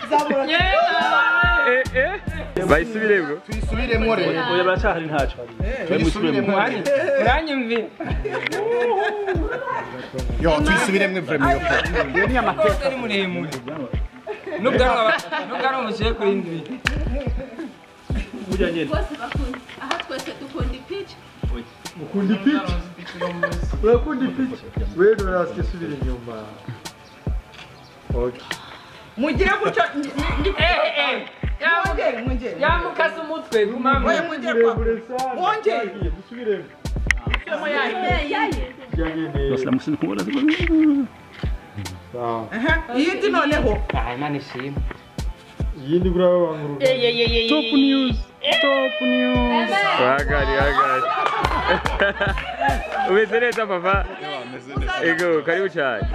Zamura. Bayisubiremo. Tuyisubiremo rero. Oya baracahari ntaco. Tuyisubiremo. Uranyumvira. Yo tuyisubiremo vraiment yo. Ni amateka ni muremure. Nubwanwa mushiye kuri ndwi. Burya nyene. Bose bakunda. Aha twese dukunda ipica. Ukunda ipica? Urakunda ipica? Wewe urasike subira inyuma. Okay. Mugire gutyo mwongere yamukase umutwe gumama. Oya mwongere kwa. Mwongere. Dusubiremo. Yaye. Sawa. Iyindi noneho. Ah, Imana ishimwe. Iyindi kuri aba banguruka. Top news. Top news. Wagari wagari. Umeze neza papa? Ego, karibu cyane.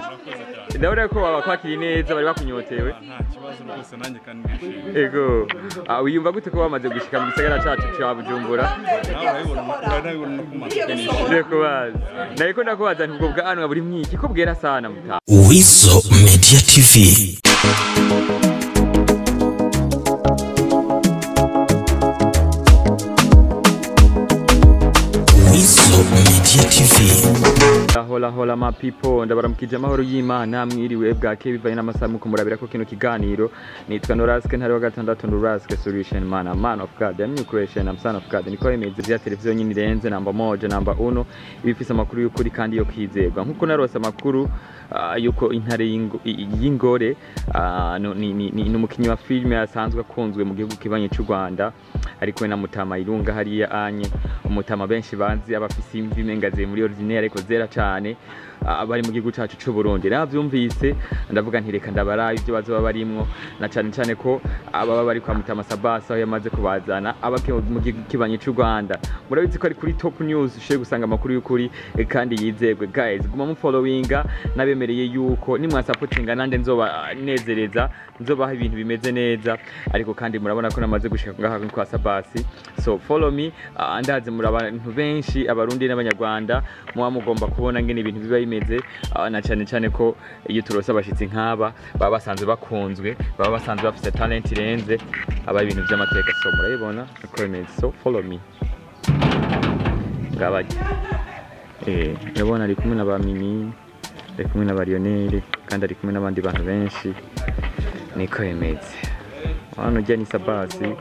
Ndabona ko wabakwakiriye neza bari bakunyotewe. Nta kibazo rwose nanjye kandi ndishimye. Ego. Wiyumva gute ko wamaze gushika mu gisagara cacu ca Bujumbura? Nawe urabibona no ku maso. Ndikubaza. Nariko ndakubaza nti ubwo bwanwa buri mwiki ko bwera sana muta. Weasel Media TV. Weasel Media TV. Hola hola ma people, ndabaramukije amahoro y'Imana mwiriwe bwake bivanye n'amasaha muko murabira ko kino kiganiro. Nitwa Noraske ntari wa gatandatu, Noraske solution man, man of God, I'm new creation, I'm son of God. Niko imeze ya televiziyo nyini irenze namba moja namba uno, ibifise amakuru y'ukuri kandi yo kwizerwa. Nkuko narose amakuru yuko intare y'ingore ni umukinyi wa filime asanzwe akunzwe mu gihugu kibanye cy'u Rwanda, ariko we na Mutama Irunga hariya anye umutama benshi banzi abafise imvi menga ziri muri ordinaire ariko zera cyane, abari mu gihugu cacu c'u Burundi. Navyumvise ndavuga nti reka ndabaraye ibyo bazoba barimwo, na cyane cyane ko ababa bari kwa Mutama Sabasa aho yamaze kubazana abake mu gihugu kibanye c'u Rwanda. Murabizi ko ari kuri Top News ushoboye gusanga amakuru y'ukuri kandi yizegwe. Guys, guma mu followinga, nabemereye yuko nimwasapotinga nande nzoba nezereza, nzobaha ibintu bimeze neza. Ariko kandi murabona ko namaze gushika ngaha kwa Sabasi, so follow me. Ndazi muri abantu benshi abarundi n'abanyarwanda muba mugomba kubona ngene ibintu biba bimeze, na cyane cyane ko iyo turose abashitsi nk'aba baba basanzwe bakunzwe, baba basanzwe bafite talent irenze, aba ibintu by'amateka. So murabibona uko bimeze, so follow me. Ngabajye urabona ari kumwe na ba Mimi, ari kumwe na ba Lionel, kandi ari kumwe n'abandi bantu benshi, niko bimeze. Hano ujya ni Sabasi.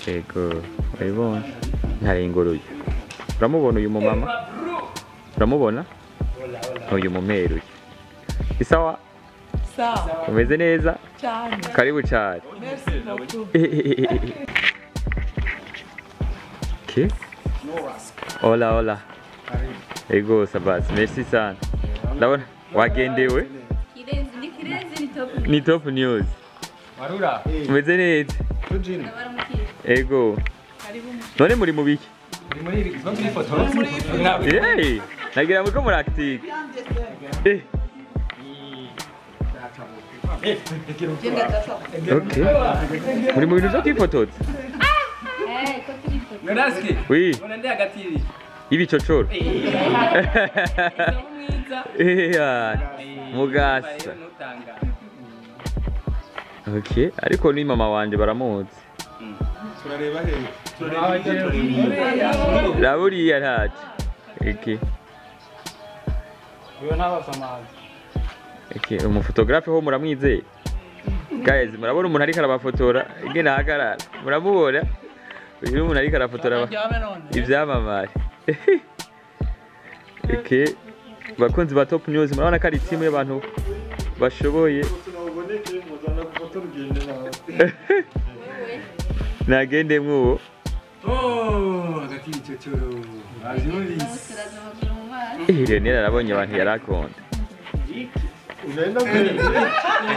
Ego, urabibona ntarengoroye. Uramubona uyu mumama? Uramubona? Uyu mumeru. Isawa? Sawa. Umeze neza? Cyane. Karibu cyane. Merci beaucoup. Okay. Hola hola. Ego Sabasi, merci sana. Ndabona wagendewe? Kirenzi ni Kirenzi ni top. Ni Top News. Warura. Umeze neza? Ego. None muri mubiki? Muri muri foto. Nagira ngo muri active. Okay. Muri mu bintu byo kwifotoza? Ko turifotoza. Noraske. Oui. Ubona ndi hagati y'ibi. Ibicocoro. Mugasa. Okay, ariko ni mama wanje baramuzi. Turareba he? Turareba. Raburiya ntaco. Okay. Uyo ntabasamazi. Okay, umufotografe ho muramwizeye? Guys, murabona umuntu ariko arabafotora ingene ahagarara. Muramubona? Uyu umuntu ariko arafotora ivyamamare. Okay. Bakunzi ba Top News, murabona ko ari team y'abantu bashoboye. Nagende mwuwo. Oh, hagati y'icocoro. Bavyumvise. Lionel arabonye abantu yarakonda.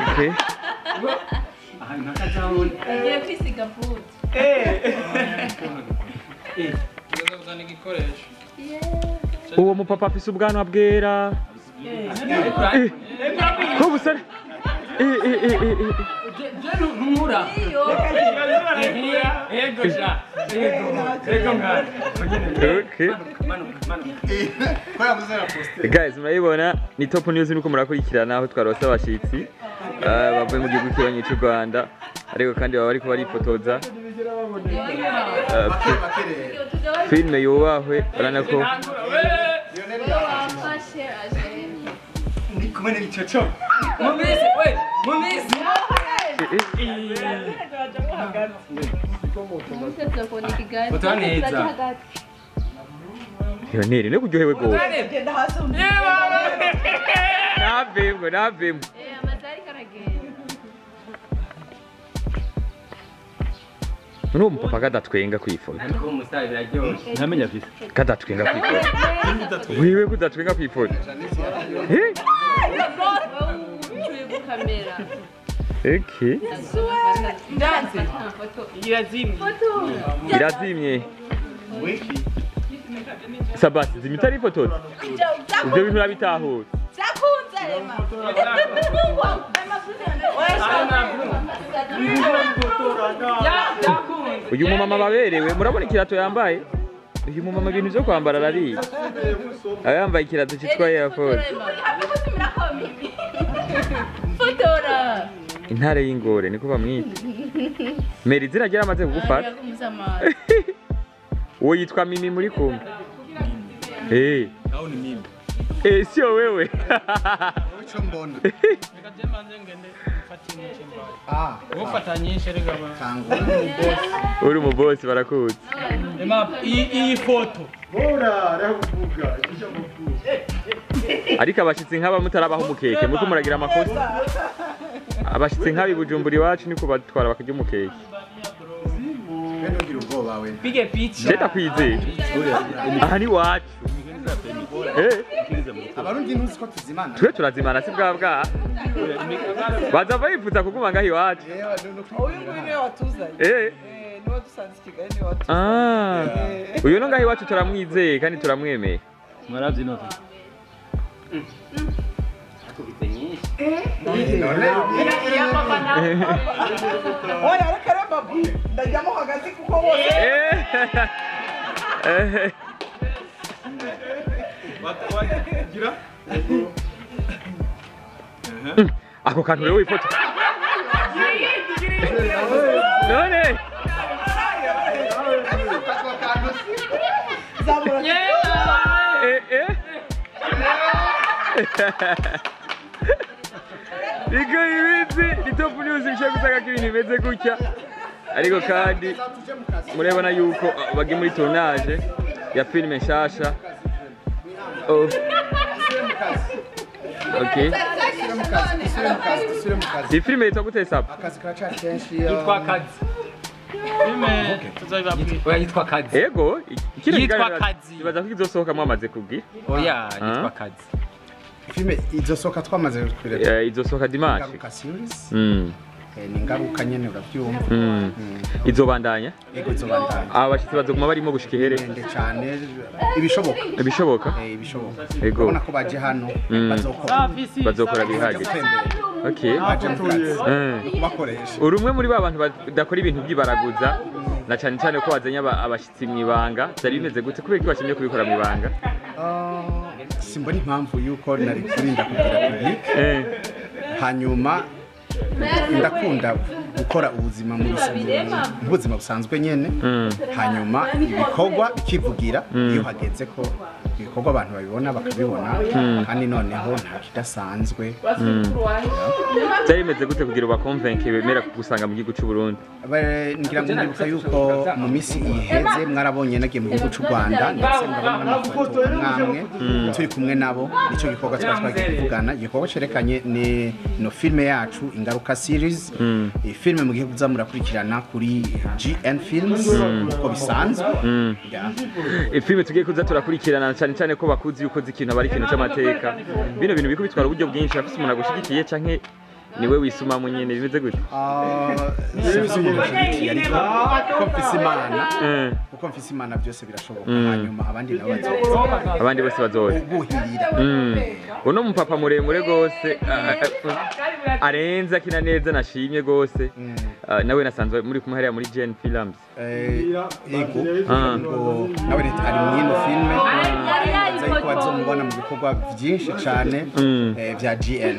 Okay. Ngiye kwisiga food. Uwo mupapa afise ubwanwa bwera. Ko busare. Okay. Guys, murabibona ni Top News nuko murakurikirana aho twarose abashitsi. Bavuye mu gihugu kibanyi cy'u Rwanda, ariko kandi baba bariko barifotoza. Filme yubahwe, urabona ko ndi kumwe n'ibicoco. Mumisi we, mumisi. Lionel, ni kuryohewe gose. Genda hasi. Navemwe, navemwe. Nuwo mupapa kadatwenga kwifoto. Ariko umusare biraryoshe. Ntamenya afise. Kadatwenga kwifoto. Wiwe kudatwenga kwifoto. Eh? Okay. Ndanze. Irazimye. Irazimye. Sabasi zimita ari ifoto. Ibyo bintu urabitahura. Byakunze Ema. Uyu mumama baberewe, murabona ikirato yambaye? Uyu mumama ibintu byo kwambara arabizi. Aba yambaye ikirato cyitwa Air Force. Fotora. Intare y'ingore niko bamwita. Meri izina rye yaramaze kugufata. Uwo yitwa Mimi muri kumwe. Eh. Au ni mimi. Eh, sio wewe. Ico mbona. Reka je mbanze ngende mfate nyinshi mbaye. Ah, ufata nyinshi rega ba. Kangura mu boss. Uri mu boss barakuzi. Ema iyi foto. Bora rakuvuga icyo muvuga. Ariko abashitsi nk'aba mutarabaho umukeke, muriko muragira amakosa. Abashitsi nk'abi Bujumbura iwacu niko batwara bakarya umukeke. Ntugira ubwoba we. Pige picha. Je ndakwizeye. Aha ni wacu. Eh, Abarundi ntuzi ko tuzimana. twe turazimana si bwa bwa. Baza bifuza kuguma ngaho iwacu. Uyu nguyu niwe watuzanye. Eh. Niwe dusanze i Kigali, niwe watuzanye. Ah. Uyu no ngaho iwacu turamwizeye kandi turamwemeye. Mwaravye inote. Akubise nyinshi. Oya reka rero babu ndajyamo hagati kuko bose Eh. Gira. Ako kantu rero wifoto. None. zamura. Eh eh. Niko ibinzi ni Top News bishaka gusanga ko ibintu bimeze gutya. Ariko kandi murabona yuko bagiye muri tournage ya filime nshasha. Oh. Okay. Iyi filime yitwa gute Saba? Akazi karacari kenshi. Yitwa Kazi. Filme tuzabibabwira. Oya yitwa Kazi. Ego, kino Yitwa kiganiro Kazi. Nibaza ko izosohoka mwamaze kubwira. Oya yitwa Kazi. Filme izosoka twamaze kubireba. Izosohoka dimanche. Ingaruka series. Mm. Ni ingaruka nyene uravyumva. Mm. Izobandanya. Ego izobandanya. Abashitsi bazoguma barimo gushika ihere. Ndende cyane ibishoboka. Ibishoboka? Ibishoboka. Ego. Urabona ko baje hano bazokora. Bazokora bihagije. Okay. Baje mu kazi. Mm. Kubakoresha. Uri umwe muri ba bantu badakora ibintu byibaraguza na cyane cyane ko wazanye abashitsi mu ibanga. Byari bimeze gute kubera ko bashimye kubikora mu ibanga? Simbona impamvu yuko nari kurinda kugira public. Hanyuma ndakunda gukora ubuzima mu buzima busanzwe nyene. Hanyuma ibikorwa bikivugira iyo hageze ko ibikorwa abantu babibona bakabibona, kandi noneho nta kidasanzwe. Byari bimeze gute kugira ubakonvenke bemera kugusanga mu gihugu cy'u Burundi? Ngira ngo ndibuka yuko mu minsi iheze mwarabonye nagiye mu gihugu cy'u Rwanda, ndetse ndabona n'amafoto mwamwe turi kumwe nabo. Nicyo gikorwa twari twagiye kuvugana, igikorwa cerekanye ni no filme yacu Ingaruka series. Iyi filme mugiye kuza murakurikirana kuri GN Films uko bisanzwe. Filme tugiye kuza turakurikirana cyane cyane ko bakuzi yuko zikintu abari ikintu cy'amateka. Bino bintu biko bitwara uburyo bwinshi, afise umuntu agushigikiye canke niwe wisuma mu nyene bimeze gute? Simfise umuntu anshigikiye, ariko kuko mfise Imana, kuko mfise Imana byose birashoboka. Hanyuma abandi nabo bazoza, abandi bose bazoza uguhirira. Uno mupapa muremure gose. Arenze akina neza nashimye gose. Nawe nasanzwe muri kumwe hariya muri Gen Films. Ego nawe ari mu ino filme ko azomubona mu bikorwa byinshi cyane bya GN.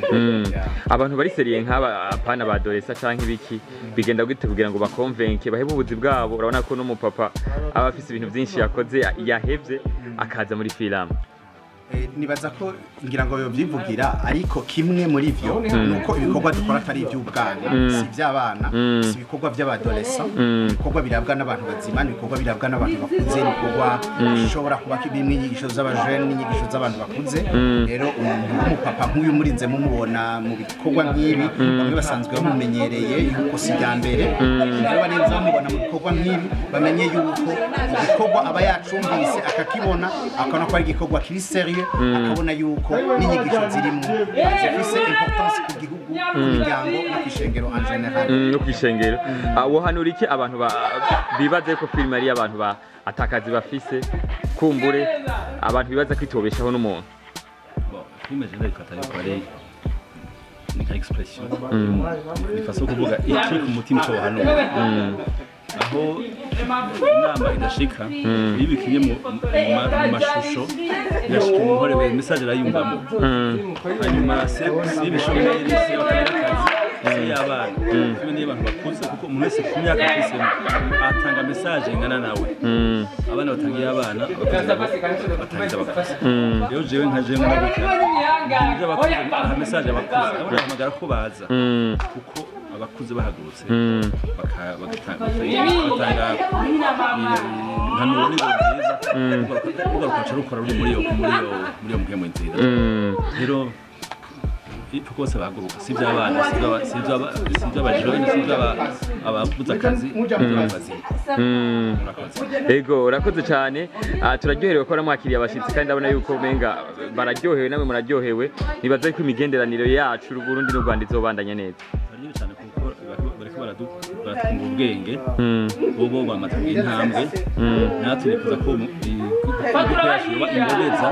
Abantu bari seriye nk'aba apana ba Doresa canke ibiki bigenda gute kugira ngo bakonvenke bahebe ubuzi bwabo? Urabona ko no mupapa aba afise ibintu byinshi yakoze yahevye akaza muri film. Nibaza ko ngira ngo bivyivugira, ariko kimwe muri vyo nuko ibikorwa dukora atari iby'ubwana, si iby'abana, si ibikorwa by'abadolescent, ibikorwa birabwa n'abantu bazima, ibikorwa birabwa n'abantu bakuze, ibikorwa bishobora kuba bimwe inyigisho z'abajene n'inyigisho z'abantu bakuze. Rero umuntu w'umupapa nk'uyu murinze mumubona mu bikorwa nk'ibi, bamwe basanzwe bamumenyereye yuko si ibya mbere, rero barinze bamubona mu bikorwa nk'ibi bamenye yuko igikorwa aba yacumbise akakibona, akabona ko ari igikorwa kiri serieux, akabona yuko n'inyigisho zirimo zifise importance ku gihugu, ku miryango no kw'ishengero en general. No kw'ishengero. Wohanura iki abantu bibaze ko filime ari abantu ba atakazi bafise, kumbure abantu bibaza kwitobeshaho n'umuntu? Filime je ndayifata yuko ari ni nka expression, ni façon kuvuga iki ku mutima cyo wahanura. Aho inama idashika iyo bikinye mu mashusho yashika umuhore we message arayumvamo. Hanyuma se ibishomeri se batagira akazi se y'abana filime ni abantu bakuze, kuko umuntu wese ku myaka afisemo atanga message ingana nawe. Abana batangiye abana batangiza abakuze. Rero jewe nka jewe nk'abakuze aha message abakuze abahamagara ko baza, kuko abakuze bahagurutse bagatanga impanuro nziza, ugaruka rukora ruri muri iyo mpemu nziza. Rero ipfa kose bahaguruka, si iby'abana, si iby'abajene, si iby'ababuze akazi, iby'abazi. Ego urakoze cyane. Turaryoherewe ko namwakiriye abashitsi, kandi ndabona yuko menga bararyohewe namwe muraryohewe. Nibaza ko imigenderanire yacu Burundi n'u Rwanda izobandanya neza. Turaryohewe cyane kuko bariko baratwunga ubwenge, bobo bamaze kugira intambwe, natwe nifuza ko imboneza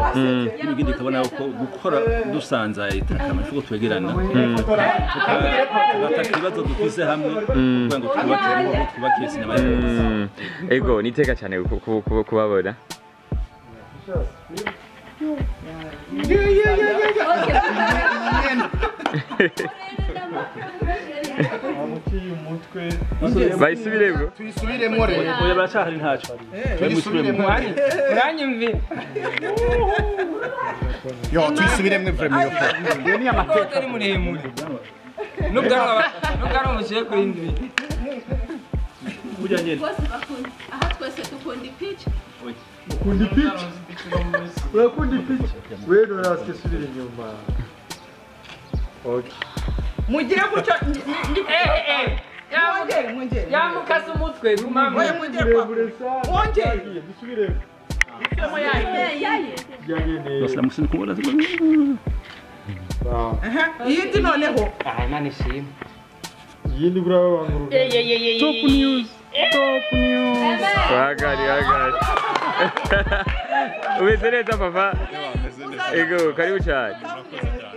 n'ibindi ikabona ko gukora dusanzaye itakamaro kuko twegerana tugataka ibibazo dufise hamwe kugira ngo twubake sinema yacu. Ego niteka cyane kubabona. Bayisubiremo. Tuyisubiremo rero. Oya baracahari ntaco. Tuyisubiremo. Muranyumvira. Yo tuyisubiremwe vraiment yo. Iyo ni amateka ari muremure. N'ubwanwa mushiye kuri ndwi. Burya nyene. Bose bakunda. Aha twese dukunda ipica. Ukunda ipica? Urakunda ipica? Wewe Noraske subira inyuma. Okay. Mugire gutyo mwongere yamukase umutwe rumama. Oya mwongere kwa mwongere dusubire. Iyindi noneho Imana ishimwe. Iyindi buraba banguruka. Top news, top news. Hagari hagari. Umeze neza papa? Ego karibu cyane.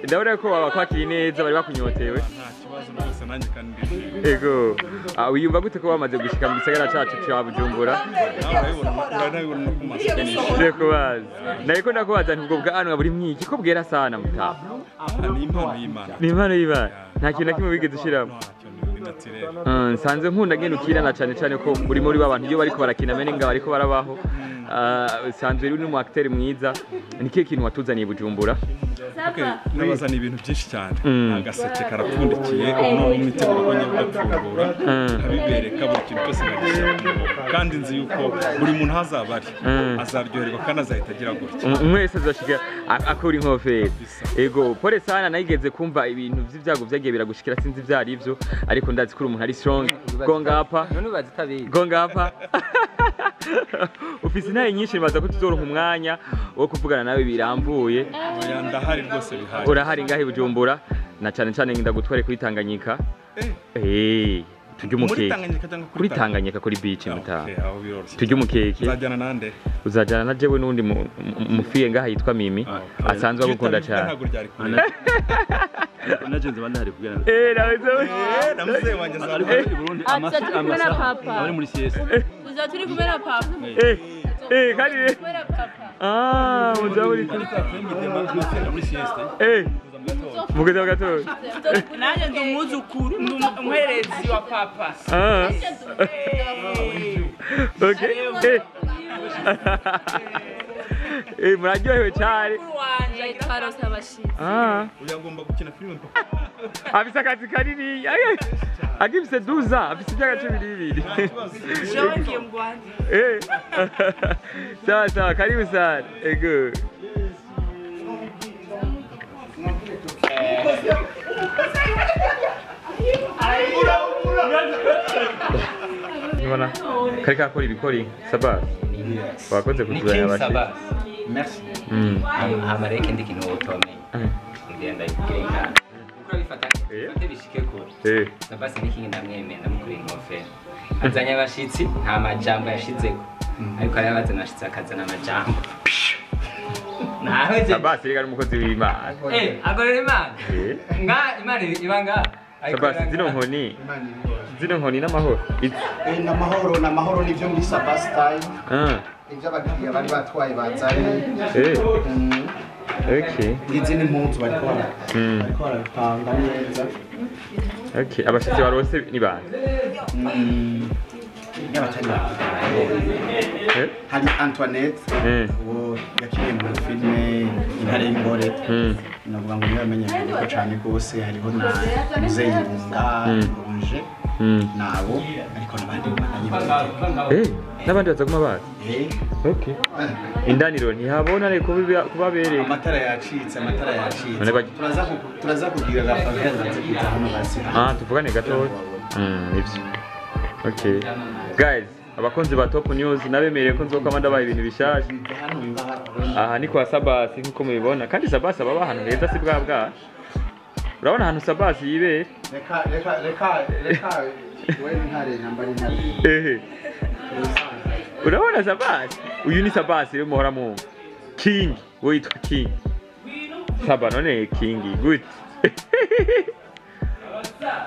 Ndabona ko babakwakiriye neza, bari bakunyotewe. Nta kibazo rwose nanjye kandi ndishimye. Ego wiyumva gute ko bamaze gushika mu gisagara cacu ca Bujumbura? Urabibona ku maso. Ndikubaza. Nariko ndakubaza nti ubwo bwanwa buri mwiki ko bwera sana mutaha? Ni impano y'Imana. Ni impano y'Imana. Nta kintu na kimwe wigeze ushiramo. Nsanze nkunda ngene ukirana cyane cyane ko muri muri babantu iyo bariko barakina mene nga bariko barabaho. Sanzwe uri mu acteur mwiza. Ni kihe kintu watuzaniye Bujumbura? Nabazana ibintu byinshi cyane. Agaseke karapfundikiye, uno mwiteguro ko ngiye kugapfungura, nkabibereka buri kintu cyose nkagishyira. Kandi nzi yuko buri muntu hazaba ari azaryoherwa kandi azahita agira gutya. Mwese azashika akura inkofero. Ego pole sana, nayigeze kumva ibintu by'ibyago byagiye biragushikira, sinzi ivyari ivyo, ariko ndazi ko umuntu ari strong. Gonga hapa. None ubaza utabizi. Gonga hapa. Ufise intaye nyinshi, nibaza ko tuzoronka umwanya wo kuvugana nawe birambuye. Oya ndahari rwose bihari. Urahari ngahe Bujumbura, na cyane cyane ndagutware kuri Tanganyika. Tujye umukeke. Kuri Tanganyika kuri beach mutaha. Tujye umukeke. Uzajyana nande? Uzajyana na jewe n'undi mufiye ngaha yitwa Mimi asanzwe agukunda cyane. Najenze bandahari kugira. Na mzee wanje ari i Burundi amasaha ari muri CS. Uza turi kumwe na papa. Kandi muza muri muri CS. Mugeze gato. Nanjye ndi umwuzukuru umuherezi wa papa. Okay. Muraryohewe cyane. Twarose abashitsi. Uyagomba gukina filime mpaka. Afise akazi kanini. Agifise 12 ans, afise imyaka 12. Jewe ngiye mu Rwanda. Sawa sawa, karibu sana. Ego. Nibona kari kakora ibikori Sabas. Wakoze kutuzanira abashitsi. Merci. Hama rero ikindi kintu wotomenya ngenda ndayibwira inka uko bifata bifate bishike kure. Sabas ni kingi ndamwemera ndamukura inkofero. Azanye abashitsi nta majambo yashizeko ariko arabazana abashitsi akazana amajambo. Sabas rero ari umukozi w'Imana. Agorera Imana. Nga Imana iba nga. Sabas zino nkoni n'amahoro. N'amahoro n'amahoro nivyo muri Sabas time. Ivyo abakiriya bari batwaye bazanye. Okay. Ngizi n'impunzu bariko barapanga neza. Okay, abashitsi barose ni bande? N'abatari hari Antoinette uwo yakiniye muri filime Intare y'Ingore. Navuga ngo niwe yamenyekanye ko cyane rwose. Hariho na Muzeyi Bunga Ronge nabo ariko n'abandi bandanye. N'abandi bazaguma baza. Okay. Indaniro ntihabona ariko kubabereka. Amatara yacitse, amatara yacitse. Turaza kugira la faveur nze hano basi. Tuvugane gato. Nivyo. Okay. Guys, abakunzi ba Top News nabemereye ko nzokama ndabaye ibintu bishasha. Aha ni kwa Sabas nkuko mubibona. Kandi Sabas aba ahantu heza si bwa bwa. Urabona ahantu Sabas yibera? Reka reka reka reka wewe ntare nambari ntare. Urabona Sabas? Uyu ni Sabas rero muhora mwumva. King, we yitwa King. Saba none King good.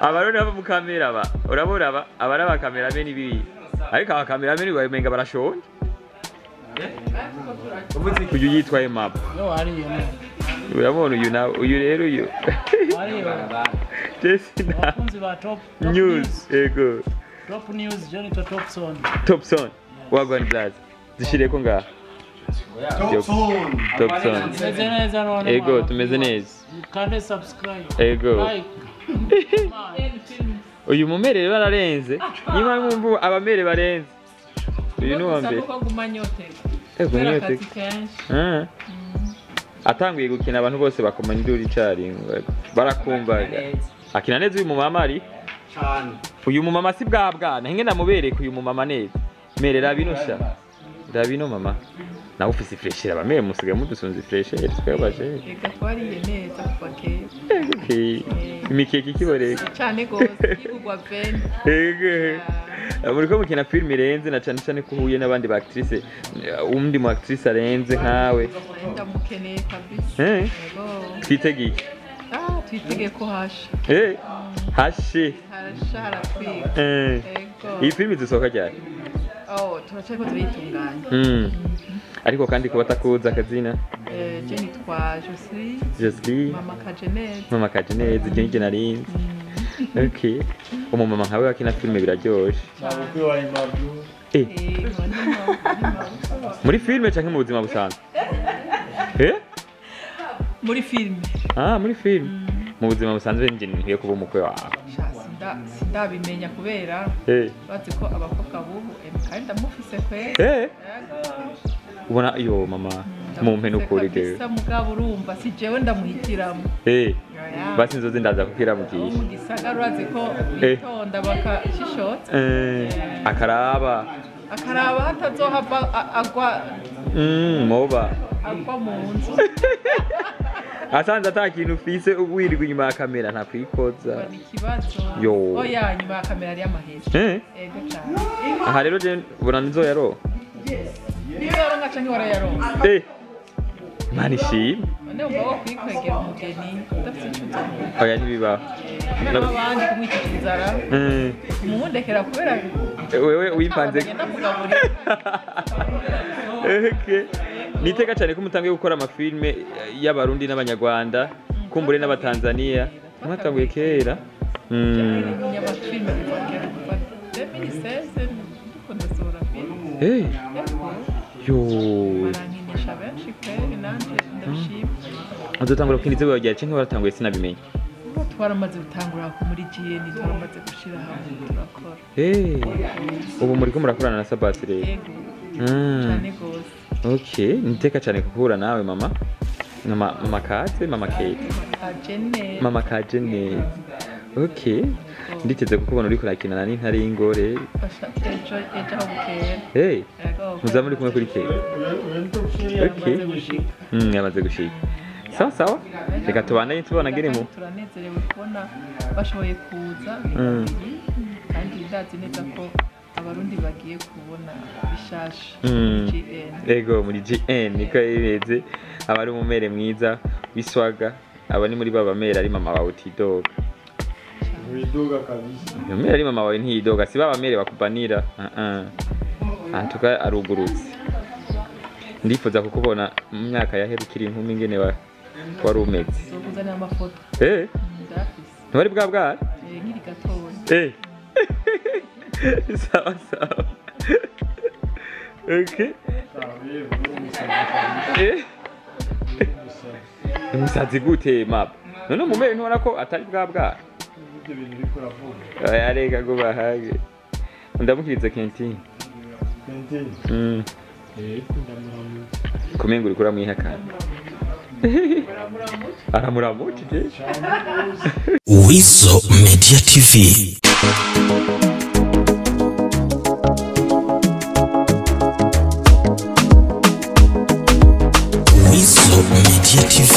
Abarone aba mu kamera aba. Urabona aba abara ba cameraman bibi. Ariko aba cameraman bayimenga barashonje. Uyu yitwa Emap. No ari yo. Urabona uyu na uyu rero uyu. Jesse na. Top News. Ego. Top News Johnny to Topson. Topson. Wagwan Plaza. Zishireko ngaha. Topson. Topson. Tumeze neza none. Ego tumeze neza. Kandi subscribe. Ego. Like. Uyu mumere bararenze. Niba mwumva abamere barenze. Uyu ni wa mbere. Atanguye gukina abantu bose bakoma induru icarimwe. Barakumvaga. Akina neza uyu mumama ari? Cyane. Uyu mumama si bwa bwana. Hinge ndamubereka uyu mumama neza. Mere rabino sha. Rabino mama. Nawe ufise ifreshera abamere musigaye mudusunze ifreshera twabaje. Reka twariye neza kuva kera. Okay. Imikeke ikiboreka. Cyane gose igugwa veni. Ego. Muriko mukina film irenze na cyane cyane ko uhuye n'abandi ba actrice, undi mu actrice arenze nkawe. Ndamukeneye kabisa. Ego. Twitege iki? Twitege ko hasha. Hashe. Harasha haratwika. Ego. Iyi film izosohoka ryari? Turacyariko turayitunganya. Ariko kandi kuba atakuza akazina. Je nitwa Josie. Josie. Mama Kajeneza. Mama Kajeneza ibyo nibyo narinzi. Okay. Umumama nkawe akina filime biraryoshe. Nabukwe wa Imablu. Muri filime canke mu buzima busanzwe? Muri filime. Muri filime. Mu buzima busanzwe nje nkwiye kuba umukwe wawe. Sindabimenya kubera bazi ko abakobwa bubu kandi ndamufise kwe. Ubona iyo mama mumpe nukuri gewe. Kabisa mugabo urumva si jewe ndamuhitiramo. Basi nzoze ndaza kukiramukisha. Mu gisagara urazi ko bitonda bakashishotsa. Akaraba. Akaraba hatazohava agwa. Moba. Agwa mu nzu. Asanze ata kintu ufise wirirwa inyuma ya kamera ntakwikoza. Ni ikibazo. Yo. Oya, nyuma ya kamera ari amahera. Ego cyane. Aha rero je ubona nzoyaronka. Niyo yaronka canke warayaronka? Imana ishimwe. None wumva wo kwikwegera umugeni udafite ico uzomuha? Oya ntibibaho. N'abandi kumwicisha inzara. Umundekera kubera Wewe wipanze. Agenda kugaburira. Okay. Niteka cyane ko mutangiye gukora amafilme y'abarundi n'abanyarwanda, kumbure n'abatanzania. Mwatanguye kera. Amafilme kuva kera, kuva 2016 ndiko ndasohora filme. Yo. Barankinisha benshi kweri, nanje ndabishima. Uzotangura gukina izo wagiye canke waratanguye sinabimenya. Ubu twaramaze gutangura ku muri GN, twaramaze gushira hamwe turakora. Ubu muriko murakorana na Sabasi rero. Yego. Cyane gose. Okay, niteka cyane kuhura nawe mama. Mama Kaze, mama Kate. Kajene. Mama Kajene. Okay. Nditeze kukubona uriko urakinana n'intare y'ingore. Fasha ejo ejo aho bukera. Yego. Muzaba muri kumwe kuri Kate. Okay. Yamaze gushika. Sawa sawa. Reka tubandanye tubona ngene mu. Turanezerewe kubona bashoboye kuza. Kandi ndazi neza ko abarundi bagiye kubona bishasha. GN. Ego muri GN niko bimeze. Aba ari umumere mwiza w'iswaga. Aba ni muri baba mere ari mama wawe utidoga. Widoga kabisa. Umumere ari mama wawe ntiyidoga, si baba mere bakubanira. Antuka arugurutse. Ndifuza kukubona mu myaka yahera ukiri inkumi ingene wari umeze. Nzokuzanira amafoto. Ndayafise. Ntiwari bwa bwari? Nkiri gatoya. Sawa sawa. Okay. Umusazi gute map? None umumere ntubona ko atari bwa bwari? Ibyo bintu uriko uravuga. Oya reka ngo bahage. Ndamukiriza Kentine. Kentine. Ndamuramutse. Kumenga uriko uramwihakana. Aramuramutse. Weasel Media TV. Weasel Media TV.